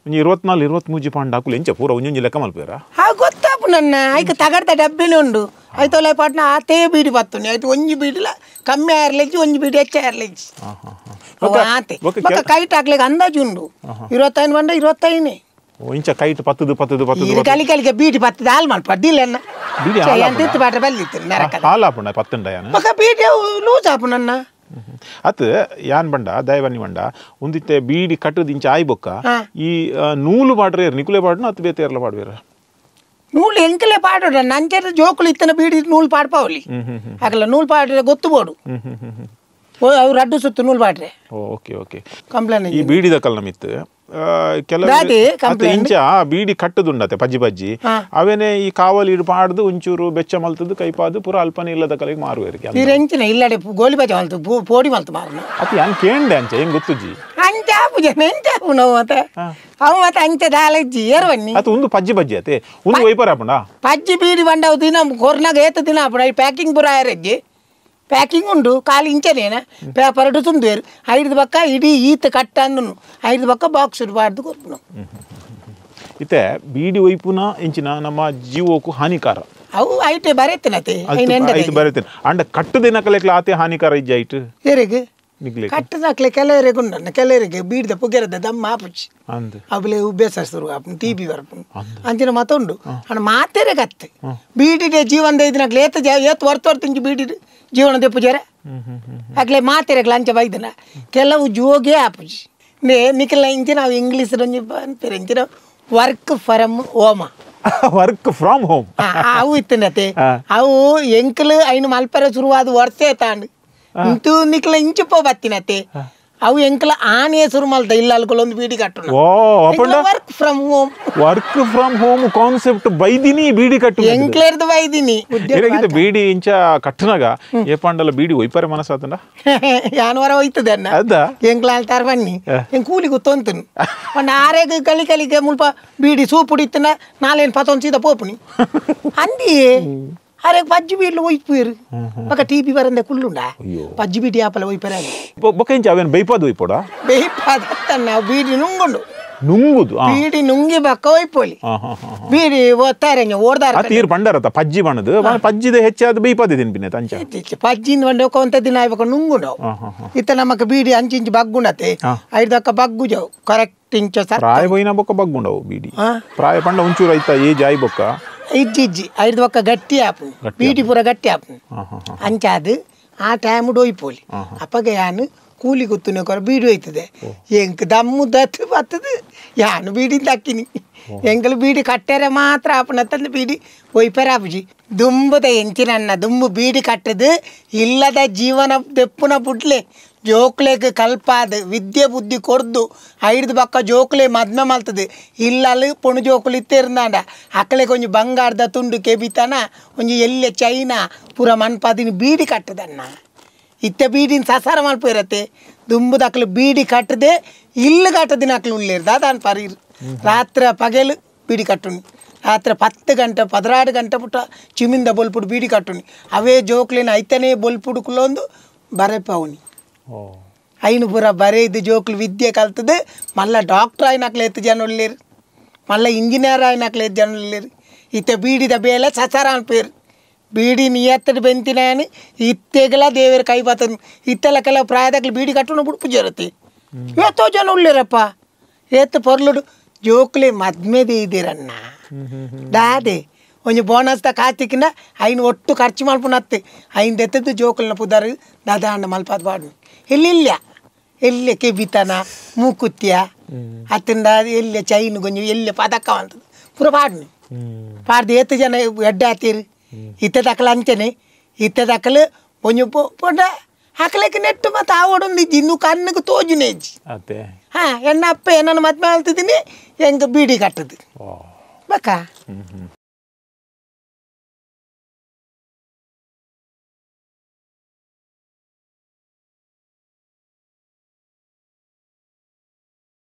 24 23 ಪಾಂಡ ಹಾಕುಲು ಎಂಚ ಪೂರ ಒಂಜೊಂಜಿ ಲೆಕ್ಕ ಮಲ್ಪೇರಾ ಹಾ ಗೊತ್ತಾಪು ನನ್ನ ಐಕ ತಗಡ್ದ ಡಬ್ಬಿನ ಉಂಡು ಐತೋಲೆ ಪಾಟ್ನ ಆತೇ ಬೀಡಿ ಬತ್ತುನಿ ಐತು ಒಂಜಿ ಬೀಡಿಲ ಕಮ್ಮಿ ಆರ್ಲೆಜ್ಜಿ ಒಂಜಿ ಬೀಡಿ ಹೆಚ್ಚ ಆರ್ಲೆಜ್ಜಿ ಆತೆ ಬೊಕ್ಕ ಕೈಟ್ ಹಾಕ್ಲಿಕ್ಕೆ ಅಂದಾಜು ಉಂಡು 25 ಬಂಡ 25 ಇಂಚ ಕೈಟ್ ಪತ್ತದು ಪತ್ತದು ಪತ್ತದು ಕಲಿ ಕಲಿಗೆ ಬೀಡಿ ಪತ್ತದ ಹಾಲು ಮಲ್ಪ ಅಡ್ಡಿಲ್ಲ ಎಂತಿತ್ತು ಪಾಟ ಬಲ್ಲಿತ್ತು ನರಕ ಹಾಲು ಆಪುಂಡ ಪತ್ತುಂಡ ಯಾನ ಬೊಕ್ಕ ಬೀಡಿ ಲೂಸ್ ಆಪು ನನ್ನ ಅತ್ ಯಾನ್ ಬಂಡ ದಯಬನ್ನಿ ಬಂಡ ಒಂದಿತ್ತೆ ಬೀಡಿ ಕಟ್ಟುದು ಇಂಚ ಆಯ್ ಬೊಕ್ಕ ಈ ನೂಲು ಪಾಡ್ರೆ ನಿಕುಲೆ ಪಾಡ್ನ ಅತ್ ಬೇತೆ ಪಾಡ್ಬೇರ ನೂಲು ಎಂಕಲೆ ಪಾಡೋಡ ನಂಚೆ ಜೋಕುಲು ಇತ್ತನ ಬೀಡಿ ನೂಲು ಪಾಡ್ಪಾವಲಿ ಆಗಲ್ಲ ನೂಲು ಪಾಡ್ರೆ ಗೊತ್ತು ಬೋಡು ಅವ್ರು ಅಡ್ಡು ಸುತ್ತು ನೂಲು ಪಾಡ್ರೆ okay okay complaint ಈ ಬೀಡಿದ ಕಲ್ ನಮಿತ್ತು ಕೆಲವು ಇಂಚ ಬೀಡಿ ಕಟ್ಟುದುಂಡತೆ ಪಜ್ಜಿ ಪಜ್ಜಿ ಅವೇನೆ ಈ ಕಾವಲಿ ಇಡು ಪಾಡ್ದು ಒಂಚೂರು ಬೆಚ್ಚ ಮಲ್ತದ್ದು ಕೈಪಾದು ಪೂರ ಅಲ್ಪನೆ ಇಲ್ಲದ ಕಲೆಗೆ ಮಾರುವೇರಿಗೆ ಎಂಚಿನ ಇಲ್ಲಡೆ ಗೋಲಿ ಬಜೆ ಮಲ್ತು ಪೋಡಿ ಮಲ್ತು ಮಾರನ ಅತಿ ಯಾನ್ ಕೇಂಡೆ ಅಂಚ ಹೆಂಗ್ ಗೊತ್ತುಜಿ ಅಂಚ ಆಪುಜನ ಎಂಚ ಆಪುನ ಮತ್ತೆ ಅವು ಮತ್ತೆ ಅಂಚೆ ದಾಲಜ್ಜಿ ಏರ್ವನ್ನಿ ಅದು ಒಂದು ಪಜ್ಜಿ ಪಜ್ಜಿ ಅತೆ ಒಂದು ವೈಪರ್ ಆಪುಂಡ ಪಜ್ಜಿ ಬೀಡಿ ಬಂಡವು ದಿನ ಕೊರ್ನಾಗ ಏತ ದಿನ ಆಪುಂಡ ಈ ಪ್ಯಾಕಿಂಗ್ ಪೂರ ಆಯರಜ್ಜಿ ಪ್ಯಾಕಿಂಗ್ ಉಂಡು ಖಾಲಿ ಇಂಚನೇನ ಪೇಪರ್ ತುಂಬೇರು ಐದು ಪಕ್ಕ ಇಡೀ ಈತ ಕಟ್ಟ ಅಂದನು ಐದು ಪಕ್ಕ ಬಾಕ್ಸ್ ಬಾರ್ದು ಕೊರ್ಪುನು ಇತ್ತೆ ಬೀಡಿ ಒಯ್ಪುನ ಇಂಚಿನ ನಮ್ಮ ಜೀವಕ್ಕೂ ಹಾನಿಕಾರ ಅವು ಐಟೆ ಬರೆತನತೆ ಐಟು ಬರೆತನ ಅಂಡ ಕಟ್ಟುದಿನ ಕಲೆಕ್ಲ ಆತೆ ಹಾನಿಕಾರ ಇಜ್ಜ ಐಟು ಏರೆಗೆ ಕಟ್ಟದಾಕ್ಲೆ ಕೆಲವರಿಗೆ ಉಂಡನ್ನ ಕೆಲವರಿಗೆ ಬೀಡ್ದ ಪುಗೆರದ ದಮ್ಮ ಆಪುಚಿ ಅವಲೆ ಉಬ್ಬೇಸ ಶುರು ಆಪುನು ಟಿ ಬಿ ಬರ್ಪುನು ಅಂಚಿನ ಮತ್ತೊಂಡು ಅಣ್ಣ ಮಾತೆರೆ ಕತ್ತೆ ಬೀಡಿಡೆ ಜೀವನದ ಇದನ್ನಾಗ್ಲೆ ಏತ ಏತ್ ವರ್ತ ವರ್ತಿಂಚು ಬೀಡಿ ಜೀವನ ದೆಪ್ಪುಜಾರ ಅಕ್ಲೆ ಮಾತೆರೆಗ್ಲ ಅಂಚ ಬೈದನ ಕೆಲವು ಜೋಗೆ ಆಪುಜಿ ನೇ ನಿಖಲ ಇಂಚಿನ ಅವು ಇಂಗ್ಲೀಷ್ ಅನ್ಪೇರು ಇಂಚಿನ work from home work from home ಅವು ಇತ್ತನತೆ ಅವು ಎಂಕಲ್ ಐನು ಮಲ್ಪರೆ ಶುರುವಾದ ವರ್ಷೇ ತಾಂಡು ಇಂತೂ ನಿಖಲ ಇಂಚುಪೋ ಬತ್ತಿನತೆ ಅವು ಎಂಕಲ ಆನೆ ಶುರು ಮಲ್ತ ಇಲ್ಲ ಅಲ್ಕೊಳೊಂದು ಬೀಡಿ ಕಟ್ಟು work from home work from home concept ಬೈದಿನಿ beedi ಕಟ್ಟು ಎಂಕ್ಲೇರ್ದು ಬೈದಿನಿ ಬೀಡಿ ಇಂಚ ಕಟ್ಟನಾಗ ಏಪಾಂಡಲ ಬೀಡಿ ಒಯ್ಪರೆ ಮನಸ್ಸಾತಂಡ ಯಾನವರ ಒಯ್ತದೆ ಅನ್ನ ಎಂಕ್ಲ ಅಲ್ತಾರ ಬನ್ನಿ ಎಂಗ್ ಕೂಲಿ ಗೊತ್ತೊಂತನು ಒಂದು ಆರೇಗ ಕಲಿ ಕಲಿಗೆ ಮುಲ್ಪ ಬೀಡಿ ಸೂಪು ಇತ್ತನ ನಾಲೇನು ಪತ್ತೊಂದು ಸೀದಾ ಪೋಪುನಿ ಅಂದಿಯೇ ಅರೆ ಪಜ್ಜಿ ಬೀಡ್ಲು ಒಯ್ಪುರು ಬೊಕ ಟಿ ಬಿ ಬರಂದೆ ಕುಲ್ಲುಂಡ ಪಜ್ಜಿ ಬೀಡಿ ಆಪಲ ಒಯ್ಪರ ಬೊಕ ಇಂಚ ಅವೇನು ಬೈಪಾದು ಒಯ್ಪೋಡ ಬೈಪಾದ ಬೀಡಿ ನುಂಗುಂಡು ನುಂಗುದು ಬೀಡಿ ನುಂಗಿ ಬಕ್ಕ ಒಯ್ಪೋಲಿ ಬೀಡಿ ಓದ್ತಾರೆ ಓಡ್ದಾರ ತೀರ್ ಬಂಡಾರತ್ತ ಪಜ್ಜಿ ಬಣ್ಣದು ಪಜ್ಜಿದ ಹೆಚ್ಚಾದ ಬೈಪಾದ ತಿನ್ಪಿನ ತಂಚ ಪಜ್ಜಿಂದ ಬಂಡೆ ಒಂತ ದಿನ ಆಯ್ಬೇಕು ನುಂಗುಂಡು ಇತ್ತ ನಮಕ್ ಬೀಡಿ ಅಂಚಿಂಚು ಬಗ್ಗುಂಡತೆ ಐದಕ್ಕ ಬಗ್ಗುಜವು ಕರೆಕ್ಟ್ ಇಂಚ ಪ್ರಾಯ ಪೋಯಿನ ಬೊಕ್ಕ ಬಗ್ಗುಂಡವು ಬೀಡಿ ಪ್ರಾಯ ಪಂಡ ಒಂಚೂರು ಐತ ಏಜ್ ಆಯ್ ಬೊಕ್ಕ ಇಜ್ಜಿ ಇಜ್ಜಿ ಐದು ಪಕ್ಕ ಗಟ್ಟಿ ಆಪು ಬೀಟಿ ಪೂರ ಗಟ್ಟಿ ಆಪು ಅಂಚಾದು ಆ ಟೈಮ್ ಡೊಯ್ಪೋಲಿ ಅಪ್ಪಗ ಯಾನು ಕೂಲಿ ಗುತ್ತುನೆ ಕೊರ ಬೀಡಿ ಹೋಯ್ತದೆ ಎಂಕ್ ದಮ್ಮು ದತ್ತು ಬತ್ತದು ಯಾನು ಬೀಡಿ ದಕ್ಕಿನಿ ಎಂಕಲು ಬೀಡಿ ಕಟ್ಟೆರೆ ಮಾತ್ರ ಆಪುನ ತಂದು ಬೀಡಿ ಒಯ್ಪೆರ ಆಪುಜಿ ದುಂಬುದ ಎಂಚಿನನ್ನ ದುಂಬು ಬೀಡಿ ಕಟ್ಟದು ಇಲ್ಲದ ಜೀವನ ದೆಪ್ಪುನ ಬುಡ್ಲೆ ಜೋಕ್ಲೆಗ್ ಕಲ್ಪಾದ ವಿದ್ಯೆ ಬುದ್ಧಿ ಕೊರ್ದು ಐದು ಪಕ್ಕ ಜೋಕ್ಲೆ ಮದ್ಮೆ ಮಲ್ತದೆ ಇಲ್ಲಲ್ಲಿ ಪೊಣು ಜೋಕುಲು ಇತ್ತೇರ್ದಾಂಡ ಅಕ್ಕಲೆ ಕೊಂಚ ಬಂಗಾರದ ತುಂಡು ಕೆಬಿತನ ಒಂಜಿ ಎಲ್ಲೆ ಚೈನಾ ಪೂರ ಮನ್ಪಾದಿನ ಬೀಡಿ ಕಟ್ಟದನ್ನ ಇತ್ತ ಬೀಡಿನ ಸಸಾರ ಮಲ್ಪು ದುಂಬುದ ಅಕ್ಲು ಬೀಡಿ ಕಟ್ಟದೆ ಇಲ್ಲು ಕಟ್ಟದಿನ ಅಕ್ಲು ಉಳ್ಳೇರು ದಾದಾನ್ ಪರೀರು ರಾತ್ರಿ ಪಗೆಲು ಬೀಡಿ ಕಟ್ಟುನಿ ರಾತ್ರಿ 10 ಗಂಟೆ 16 ಗಂಟೆ ಪುಟ್ಟ ಚಿಮಿಂದ ಬೊಲ್ಪುಡು ಬೀಡಿ ಕಟ್ಟುನಿ ಅವೇ ಜೋಕ್ಲಿನ ಐತನೇ ಬೊಲ್ಪುಡು ಕುಲೊಂದು ಬರೆಪವನಿ ಐನು ಪೂರ ಬರೆದು ಜೋಕ್ಲು ವಿದ್ಯೆ ಕಲ್ತದೆ ಮಲ್ಲ ಡಾಕ್ಟ್ರ್ ಆಯ್ನಕ್ಲೆ ಎತ್ತು ಜನ ಉಳ್ಳೇರು ಮಲ್ಲ ಇಂಜಿನಿಯರ್ ಆಯ್ನಕ್ಲೆ ಎತ್ತು ಜನ ಉಳ್ಳೇರು ಇತ್ತ ಬೀಡಿದ ಬೇಲೆ ಸಸಾರ ಅನ್ಪೇರು ಬೀಡಿ ನಿಯತ್ತಡು ಬೆಂತಿನಾನು ಇತ್ತೆಗಲ ದೇವರ ಕೈ ಬತ್ತನು ಇತ್ತೆಲ್ಲ ಕೆಲವು ಪ್ರಾಯದಾಗಲಿ ಬೀಡಿ ಕಟ್ಟುನ ಬುಡ್ಪು ಜರತಿ ಏತೋ ಜನ ಉಳ್ಳೇರಪ್ಪ ಏತು ಪೊರ್ಲುಡು ಜೋಕ್ಲೆ ಮದ್ಮೆದೆ ಇದ್ದೀರಣ್ಣ ದಾದೆ ಒಂಜಿ ಬೋನಸ್ ದ ಕಾತಿಕಿನ ಐನು ಒಟ್ಟು ಖರ್ಚು ಮಲ್ಪುನತ್ತೆ ಐನ್ ದೆತ್ತದ್ದು ಜೋಕುಲ್ನ ಪುದಾರು ದಾದಾ ಅಣ್ಣ ಮಲ್ಪಾದ ಬಾಡು ಎಲ್ಲಿಲ್ಲ ಎಲ್ಲೆ ಕೆಬಿತನ ಮೂಕುತ್ಯ ಅತ್ತಿಂದ ಎಲ್ಲೆ ಚೈನ್ ಗೊಂಜಿ ಎಲ್ಲೆ ಪದಕ ಅಂತದ್ದು ಪೂರ ಪಾಡ್ನಿ ಪಾಡ್ದು ಏತು ಜನ ಎಡ್ಡೆ ಆತೀರು ಇತ್ತೆ ತಕ್ಕಲ ಅಂಚನೆ ಇತ್ತೆ ತಕ್ಕಲು ಒಂಜಿ ಪೊಂಡ ಹಾಕ್ಲಿಕ್ಕೆ ನೆಟ್ಟು ಮತ್ತು ಆವಡೊಂದು ಇಜ್ಜಿ ಇನ್ನು ಕಣ್ಣಿಗೆ ತೋಜುನೆ ಇಜ್ಜಿ ಹಾಂ ಎಣ್ಣ ಅಪ್ಪ ಏನನ್ನು ಮದ್ಮೆ ಆಲ್ತಿದ್ದೀನಿ ಹೆಂಗೆ ಬೀಡಿ ಕಟ್ಟದು ಬಕ್ಕ.